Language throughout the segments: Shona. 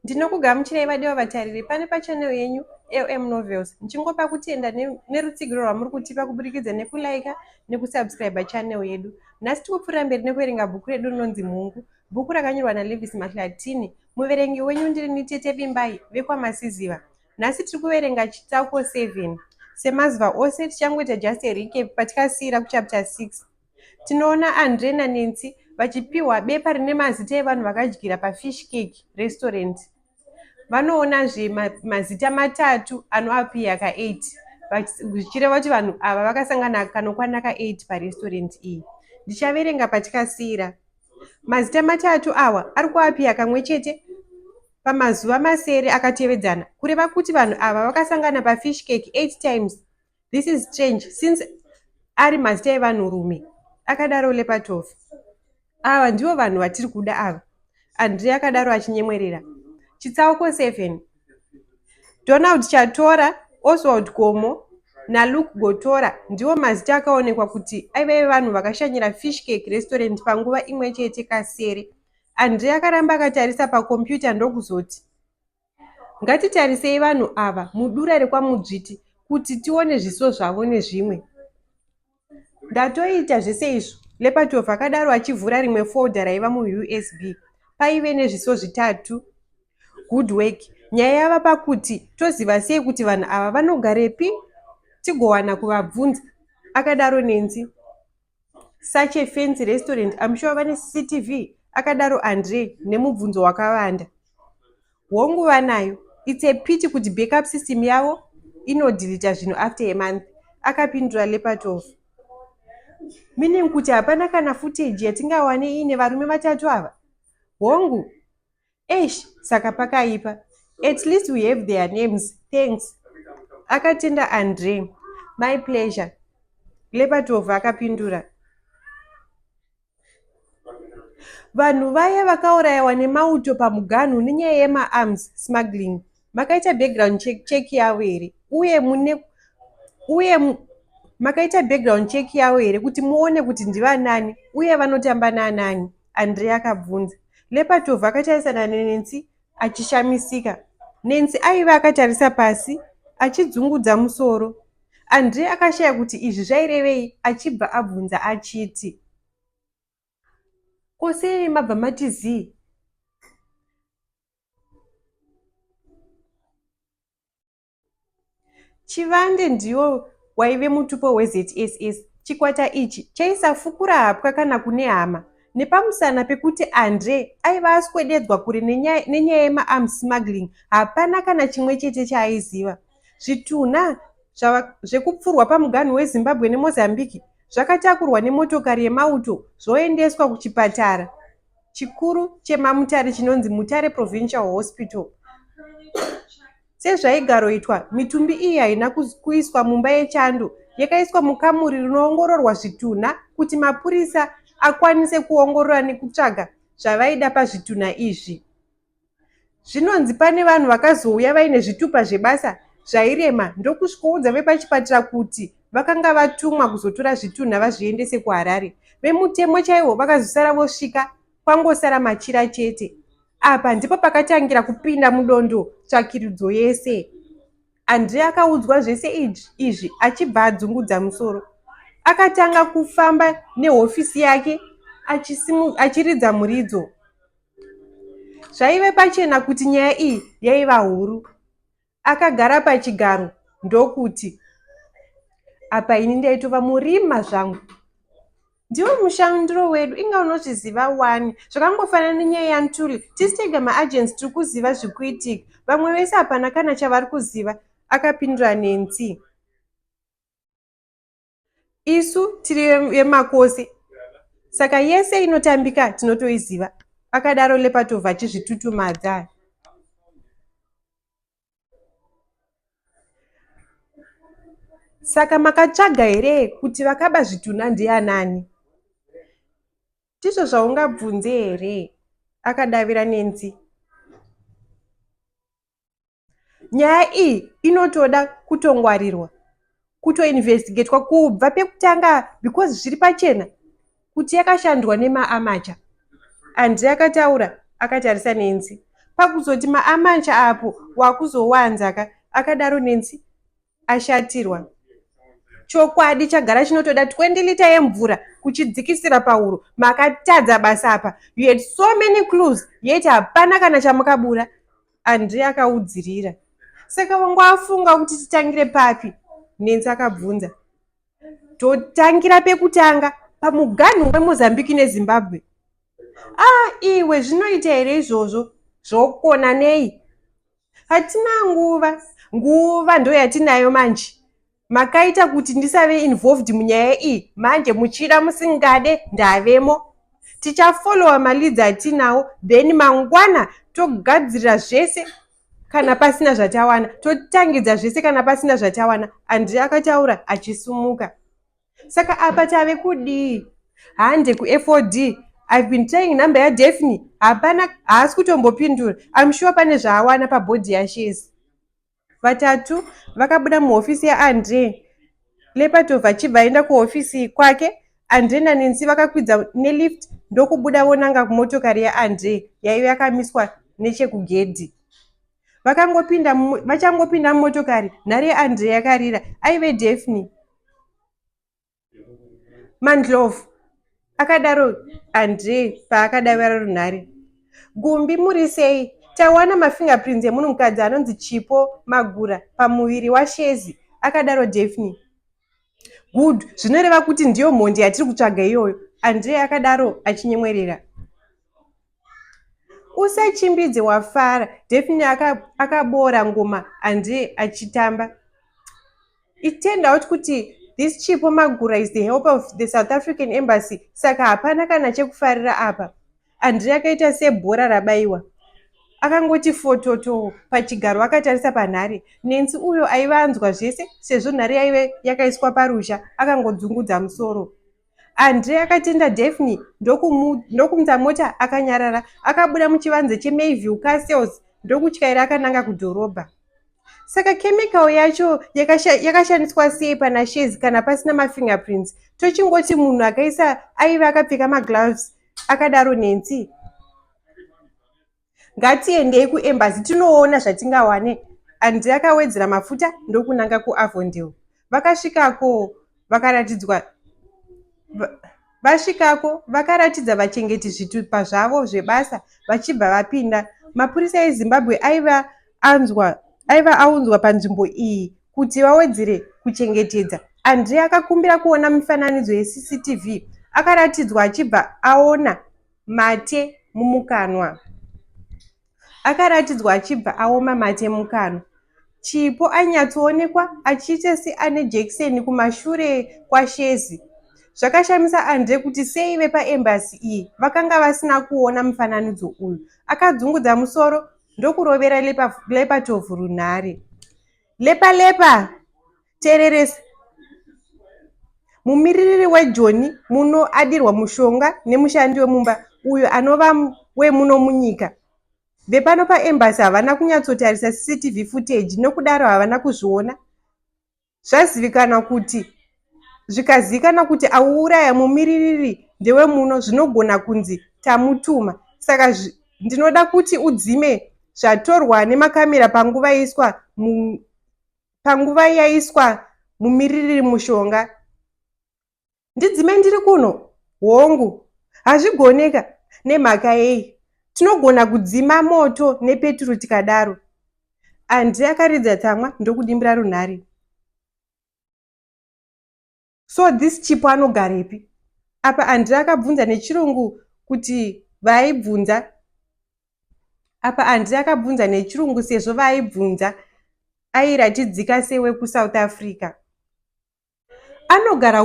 Ndinokugamuchirai vadiwa vatariri pano pachannel yenyu LM Novels ndichingopa kutenda nerutsigiro rwamuri kutipa kuburikidza nekulaika nekusubscribe channel yedu. Nhasi tikupfuurira mberi nekuverenga bhuku redu rinonzi Mhungu, bhuku rakanyorwa naLevis Mahlatini. Muverengi wenyu ndirini Tete Vimbai vekwaMasiziva. Nhasi tiri kuverenga chitsauko 7. Semazuva ose tichangoita just a recap patikasiira kuchapter 6. Tinoona Andre naNancy vachipiwa bepa rine mazita evanhu vakadyira paFish Cake Restaurant. Vanoonazve mazita matatu anoapiya ka8 zvichireva kuti vanhu ava vakasangana kanokwana ka8 parestaurant iyi. Ndichaverenga patikasiira. Mazita matatu awa ari kuapiya kamwe chete pamazuva masere akatevedzana kureva kuti vanhu ava vakasangana paFish Cake 8 times. This is strange since ari mazita evanhurume, akadaro Lepatov. Ava ndivo vanhu vatiri kuda ava, Andrei akadaro achinyemwerera. Chitsauko 7 Donald Chatora, Oswald Gomo naLuke Gotora ndiwo mazita akaonekwa kuti aiva evanhu vakashanyira Fishcake Restaurant panguva imwe chete kasere. Andrei akaramba akatarisa pakombiyuta ndokuzoti, Ngatitarisei vanhu ava mudura rekwaMudzviti kuti tione zviso zvavo nezvimwe. Ndatoita zvese izvo, Lepatov akadaro achivhura rimwe folder raiva muUSB. Paive nezviso zvitatu. Good work. Nyaya yava pakuti toziva sei kuti vanhu ava vanogarepi tigowana kuvabvunza, akadaro Nancy. Such a fancy restaurant, I'm sure vane CCTV, akadaro Andre nemubvunzo wakavanda. Hongu vanayo. It's a pity kuti backup system yavo inodhilita zvinhu after a month, akapindura Lepatov. Meaning kuti hapana kana footage yatingawane iine varume vatatu ava? Hongu. Eish, saka pakaipa. At least we have their names. Thanks. Akatenda Andre. My pleasure. Lepatov akapindura. Vanhu vaya vakaurayiwa nemauto pamuganhu nenyaya yemaarms smuggling makaita background check, check yavo here uye mune uye makaita background check yavo here kuti muone kuti ndivanani uye vanotamba naanani Andre akabvunza. Lepatov akatarisana naNancy achishamisika. Nancy aiva akatarisa pasi achidzungudza musoro. Andre akashaya kuti izvi zvairevei achibva abvunza achiti, Ko sei mabva mati zii? Chivande ndiwo waive mutupo weZSS. Chikwata ichi chaisafukura hapwa kana kune hama nepamusana pekuti Andre aiva aswededzwa kure nenyaya yemaarms smuggling hapana kana chimwe chete chaaiziva. Zvitunha zvekupfurwa pamuganhu weZimbabwe neMozambique zvakatakurwa nemotokari yemauto zvoendeswa kuchipatara chikuru chemaMutare chinonzi Mutare Provincial Hospital. Sezvaigaroitwa, mitumbi iyi haina kuiswa mumba yechando, yakaiswa mukamuri rinoongororwa zvitunha kuti mapurisa akwanise kuongorora nekutsvaga zvavaida pazvitunha izvi. Zvinonzi pane vanhu vakazouya vaine zvitupa zvebasa zvairema ndokusvikoudza vepachipatara kuti vakanga vatumwa kuzotora zvitunha vazviendese kuHarare. Vemutemo chaivo vakazosara vosvika kwangosara machira chete. Apa ndipo pakatangira kupinda mudondo tsvakiridzo yese. Andre akaudzwa zvese izvi achibva adzungudza musoro. Akatanga kufamba nehofisi yake achiridza muridzo. Zvaive pachena kuti nyaya iyi yaiva huru. Akagara pachigaro ndokuti, Apa ini ndaitova murima zvangu. Ndiwo mushandiro wedu, inga unozviziva wani. Zvakangofanana nenyaya yaNtuli, tisu tega maagents tiri kuziva zvikuitika. Vamwe vese hapana kana chavari kuziva, akapindura Nancy. Isu tiri vemakosi saka yese inotambika tinotoiziva, akadaro Lepatov achizvitutumadza. Saka makatsvaga here kuti vakaba zvitunha ndianani? Ndizvo zvaungabvunze here? akadavira Nancy. Nyaya iyi inotoda kutongwarirwa, kutoinvestigetwa kubva pekutanga because zviri pachena kuti yakashandwa nemaamacha. Andre akataura akatarisa Nancy. Pakuzoti maamancha apo wakuzowanza ka, akadaro Nancy ashatirwa. Chokwadi chagara chinotoda 20 lita yemvura kuchidzikisira pahuro. Makatadza basa apa. You had so many clues yet hapana kana chamakabura. Andre akaudzirira. Saka wanga wafunga kuti titangire papi? Nancy akabvunza. Totangira pekutanga pamuganhu weMozambique neZimbabwe. Ah, iwe zvinoita here izvozvo? Zvokona nei? Hatina nguva. Nguva ndoyatinayo manje. Makaita kuti ndisave involved munyaya iyi manje muchida musingade ndavemo. Tichafollowa maleads atinawo then mangwana togadzirira zvese kana pasina zvatawana totangidza zvese kana pasina zvatawana Andre akataura achisumuka. Saka apa tave kudii? Hande kuFOD. I've been trying number yaDaphne hapana haasi kutombopindura. I'm sure pane zvaawana pabhodhi yaShezi. Vatatu vakabuda muhofisi yaAndre. Lepatov achibva aenda kuhofisi kwake. Andre naNancy vakakwidza nelift ndokubuda vonanga kumotokari yaAndre yaive yakamiswa nechekugedhi. Vakangopinda vachangopinda mumotokari nhare yaAndre yakarira. Aive Daphne. Mandlovu, akadaro Andre paakadavira runhare. Gumbi muri sei? Tawana mafingerprints emunhukadzi anonzi Chipo Magura pamuviri waShezi, akadaro Daphne. Good, zvinoreva kuti ndiyo mhondi yatiri kutsvaga iyoyo, Andre akadaro achinyemwerera. Usachimbidze wafara, Daphne akaboora ngoma Andre achitamba. It turned out kuti this Chipo Magura is the help of the South African Embassy saka hapana kana chekufarira apa. Andre akaita sebhora rabaiwa. Akangoti fototo pachigaro akatarisa panhare. Nancy uyo aiva anzwa zvese sezvo nhare yaive yakaiswa paruzha akangodzungudza musoro. Andre akatenda Daphne ndokumutsa mota akanyarara. Akabuda muchivanze cheMayview Castles ndokutyaira akananga kudhorobha. Saka chemical yacho yakashandiswa sei pana Shezi kana pasina mafingerprints? Tochingoti munhu akaisa aive akapfeka magloves, akadaro Nancy. Ngatiendei kuembassy tinoona zvatingawane. Andre akawedzera mafuta ndokunanga kuAvondale. Vakasvikako vakaratidzwa Vasvikako, vakaratidza vachengeti zvitupa zvavo zvebasa vachibva vapinda. Mapurisa eZimbabwe aiva anzwa aiva aunzwa panzvimbo iyi kuti vawedzere kuchengetedza. Andre akakumbira kuona mifananidzo yeCCTV. Akaratidzwa achibva aona mate mumukanwa. Akaratidzwa achibva aoma mate mukanwa. Chipo ainyatsoonekwa achiita seane jekiseni kumashure kwaShezi. Zvakashamisa Andre kuti sei vepaembassy iyi vakanga vasina kuona mufananidzo uyu. Akadzungudza musoro ndokurovera Lepatov runhare. Lepa lepa! Tereresa! Mumiririri weJoni muno adirwa mushonga nemushandi wemumba uyo anova wemuno munyika. Vepano paembassy havana kunyatsotarisa CCTV footage nokudaro havana kuzviona. Zvazivikanwa kuti zvikazivikanwa kuti auuraya mumiririri ndewemuno zvinogona kunzi tamutuma saka ndinoda kuti udzime zvatorwa nemakamera panguva yaiswa panguva yaiswa mumiririri mushonga. Ndidzime ndiri kuno? Hongu. Hazvigoneka. Nemhaka yei? Tinogona kudzima moto nepeturu tikadaro. Andre akaridza tsamwa ndokudimbura runhare. So this Chipo anogarepi? Apa Andre akabvunza nechirungu kuti vaaibvunza Apa Andre akabvunza nechirungu sezvo vaaibvunza airatidzika sewekuSouth Africa. Anogara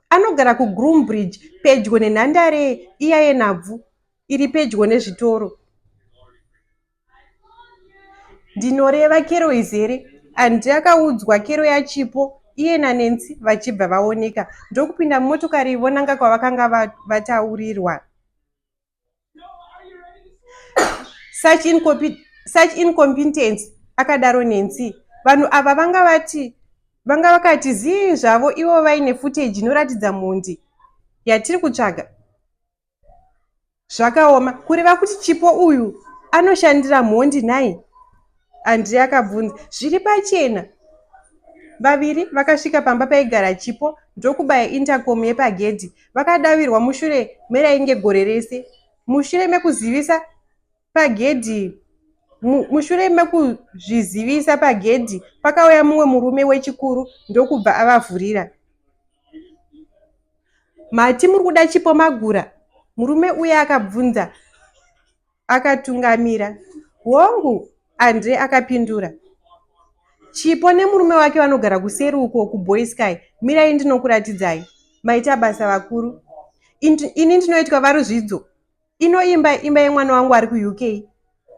anogara kuGroombridge pedyo nenhandare iya yenhabvu iri pedyo nezvitoro. Ndinoreva kero izere. Andre akaudzwa kero yaChipo iye naNancy vachibva vaoneka ndokupinda mumotokari vonanga kwavakanga vataurirwa. Such, such incompetence, akadaro Nancy. Vanhu ava vanga vati vanga vakati zii zvavo ivo vaine footage inoratidza mhondi yatiri kutsvaga. Zvakaoma kureva kuti Chipo uyu anoshandira mhondi nhai? Andre akabvunza. Zviri pachena. Vaviri vakasvika pamba paigara Chipo ndokubaya intercom yepagedhi. Vakadavirwa mushure merainge gore rese. Mushure mekuzivisa pagedhi mushure mekuzvizivisa pagedhi pakauya mumwe murume wechikuru ndokubva avavhurira. Mati muri kuda Chipo Magura? Murume uya akabvunza akatungamira. Hongu, Andre akapindura. Chipo nemurume wake vanogara kuseri uko kuBoy Sky. Mirai ndinokuratidzai. Maita basa vakuru. Ini ndinoitwa VaRuzvidzo. Ino imba imba yemwana wangu ari kuUK.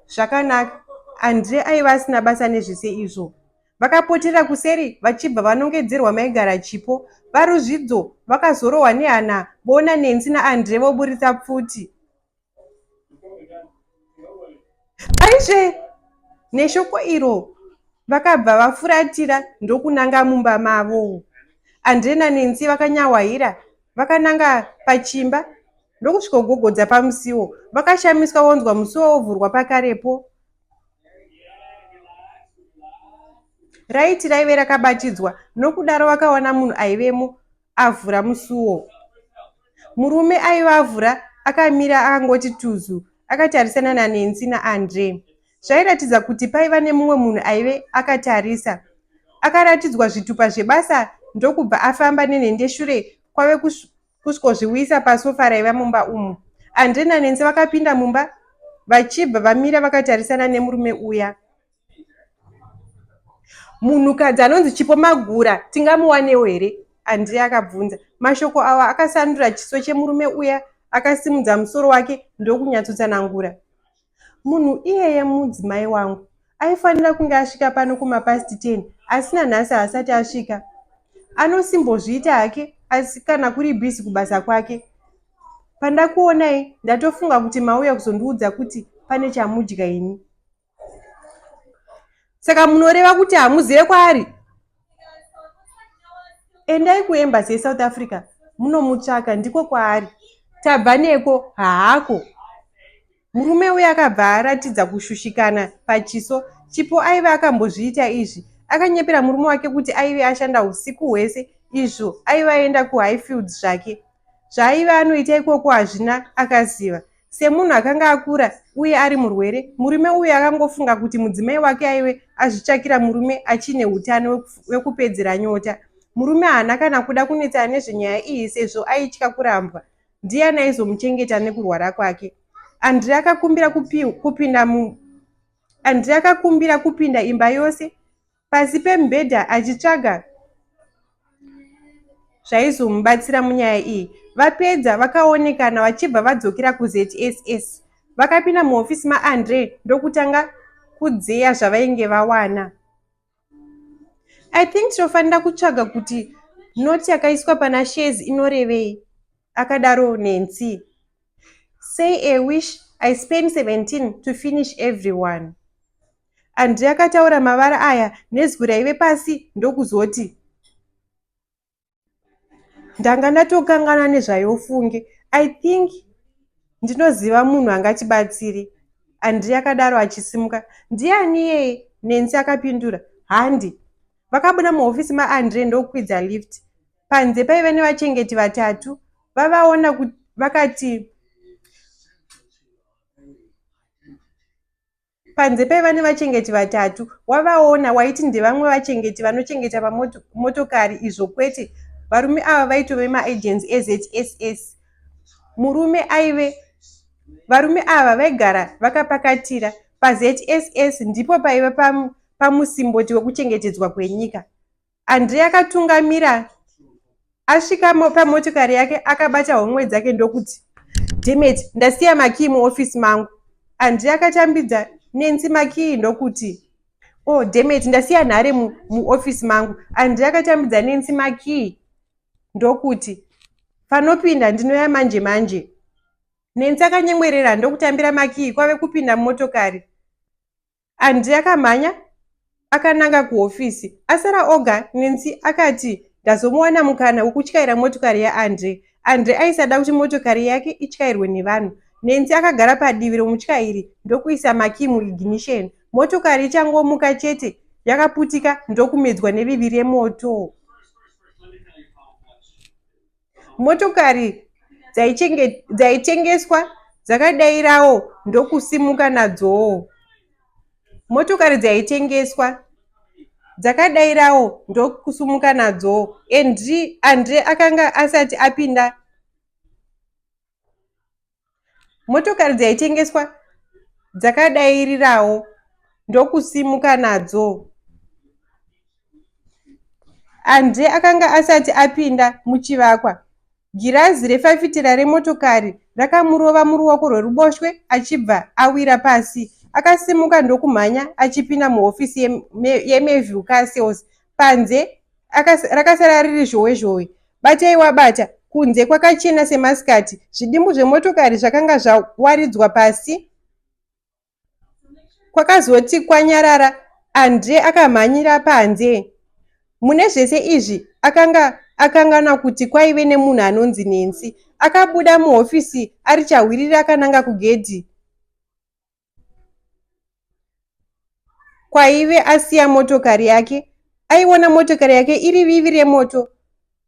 Zvakanaka. Andre aiva asina basa nezvese izvo. Vakapotera kuseri vachibva vanongedzerwa maigara Chipo. VaRuzvidzo vakazorohwa nehana voona Nancy naAndre voburitsa pfuti. Aizve! Neshoko iro vakabva vafuratira ndokunanga mumba mavo. Andre naNancy vakanyahwaira vakananga pachimba ndokusvikogogodza pamusiwo. Vakashamiswa vonzwa musuwo wovhurwa pakarepo. Raiti raive rakabatidzwa nokudaro vakawana munhu aivemo avhura musuwo. Murume aiva avhura akamira akangoti tuzu akatarisana naNancy naAndre. Zvairatidza kuti paiva nemumwe munhu aive akatarisa. Akaratidzwa zvitupa zvebasa ndokubva afamba nenhendeshure kwave kusvikozviwisa pasofa raiva mumba umu. Andre naNancy vakapinda mumba vachibva vamira vakatarisana nemurume uya. Munhukadzi anonzi Chipo Magura tingamuwanewo here? Andrea akabvunza. Mashoko awa akasandura chiso chemurume uya akasimudza musoro wake ndokunyatsotsanangura. Munhu iyeye mudzimai wangu. Aifanira kunge asvika pano kumapast 10 asi nanhasi haasati asvika. Anosimbozviita hake asi kana kuri busy kubasa kwake. Pandakuonai ndatofunga kuti mauya kuzondiudza kuti pane chamudya ini. Saka munoreva kuti hamuzive kwaari? Endai kuembassy yeSouth Africa munomutsvaka ndiko kwaari. Tabva neko haako. Murume uya akabva aratidza kushushikana pachiso. Chipo aive akambozviita izvi. Akanyepera murume wake kuti aive ashanda usiku hwese izvo aive aenda kuHighfields zvake. Zvaaive anoita ikoko hazvina akaziva. Semunhu akanga akura uye ari murwere, murume uyu akangofunga kuti mudzimai wake aive azvitsvakira murume achiine utano wekupedzera nyota. Murume haana kana kuda kunetsana nezvenyaya iyi sezvo aitya kurambwa. Ndiani aizomuchengeta nekurwara kwake? Andre akakumbira kupinda mu Andre akakumbira kupinda imba yose pasi pemubhedha achitsvaga zvaizomubatsira munyaya iyi. Vapedza vakaonekana vachibva vadzokera kuZSS. Vakapinda muhofisi maAndre ndokutanga kudzeya zvavainge vawana. I think tinofanira kutsvaga kuti noti yakaiswa pana Shares inorevei, akadaro Nancy. Say a wish I spend 17 to finish everyone. Andre akataura mavara aya nezwi raive pasi ndokuzoti, Ndanga ndatokanganwa nezvayo ufunge. I think ndinoziva munhu angatibatsire. Andre akadaro achisimuka. Ndiani iyeye? Nancy akapindura. Handi. Vakabuda muhofisi maAndre ndokukwidza lift. Panze paive nevachengeti vatatu. Vavaona vakati Panze paiva nevachengeti vatatu. Wavaona waiti ndevamwe vachengeti vanochengeta pamotokari izvo kwete. Varume ava vaitove maagents eZSS. Murume aive Varume ava vaigara vakapakatira. PaZSS ndipo paiva pamusimboti wekuchengetedzwa kwenyika. Andre akatungamira asvika pamotokari yake akabata homwe dzake ndokuti, Demet, ndasiya makiyi muofisi mangu. Andre akatambidza Nancy makiyi ndokuti, Oh, demet, ndasiya nhare muofisi mangu. Andre akatambidza Nancy makiyi ndokuti, Panopinda ndinoya manje manje. Nancy akanyemwerera ndokutambira makiyi kwave kupinda mumotokari. Andre akamhanya akananga kuhofisi. Asara oga, Nancy akati ndazomuwana mukana wekutyaira motokari yaAndre. Andre aisada kuti motokari yake ityairwe nevanhu. Nancy akagara padivi romutyairi ndokuisa makii muignition. Motokari ichangomuka chete yakaputika ndokumedzwa nevivi remoto. Motokari dzaitengeswa dzakadairawo ndokusimuka nadzowo. Motokari dzaitengeswa dzakadairawo ndokusumuka nadzowo. Andre akanga asati apinda Motokari dzaitengeswa dzakadairirawo ndokusimuka nadzo. Andre akanga asati apinda muchivakwa. Girazi refafitera remotokari rakamurova muruoko rweruboshwe achibva awira pasi. Akasimuka ndokumhanya achipinda muhofisi yeMeville Car Sales. Panze rakasara riri zhowe zhowe. Batai wabata, kunze kwakachena semasikati. Zvidimbu zvemotokari zvakanga zvawaridzwa pasi. Kwakazoti kwanyarara, Andre akamhanyira panze. Mune zvese izvi akanga akanganwa kuti kwaive nemunhu anonzi Nancy. Akabuda muhofisi ari chahwiriri akananga kugedhi. Kwaive asiya motokari yake. Aiona motokari yake iri vivi remoto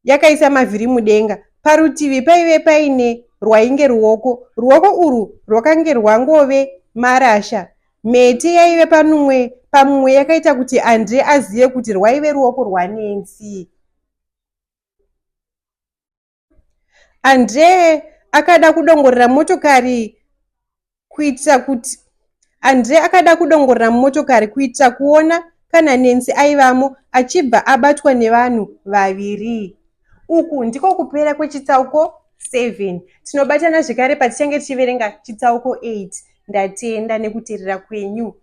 yakaisa mavhiri mudenga. Parutivi paive paine rwainge ruoko. Ruoko urwu rwakange rwangove marasha. Mhete yaive panumwe pamumwe yakaita kuti Andre azive kuti rwaive ruoko rwaNancy. Andre akada kudongorera motokari kuitira kuti Andre akada kudongorera mumotokari kuitira kuona kana Nancy aivamo achibva abatwa nevanhu vaviri. Uku ndiko kupera kwechitsauko 7. Tinobatana zvekare patichange tichiverenga chitsauko 8. Ndatenda nekuteerera kwenyu.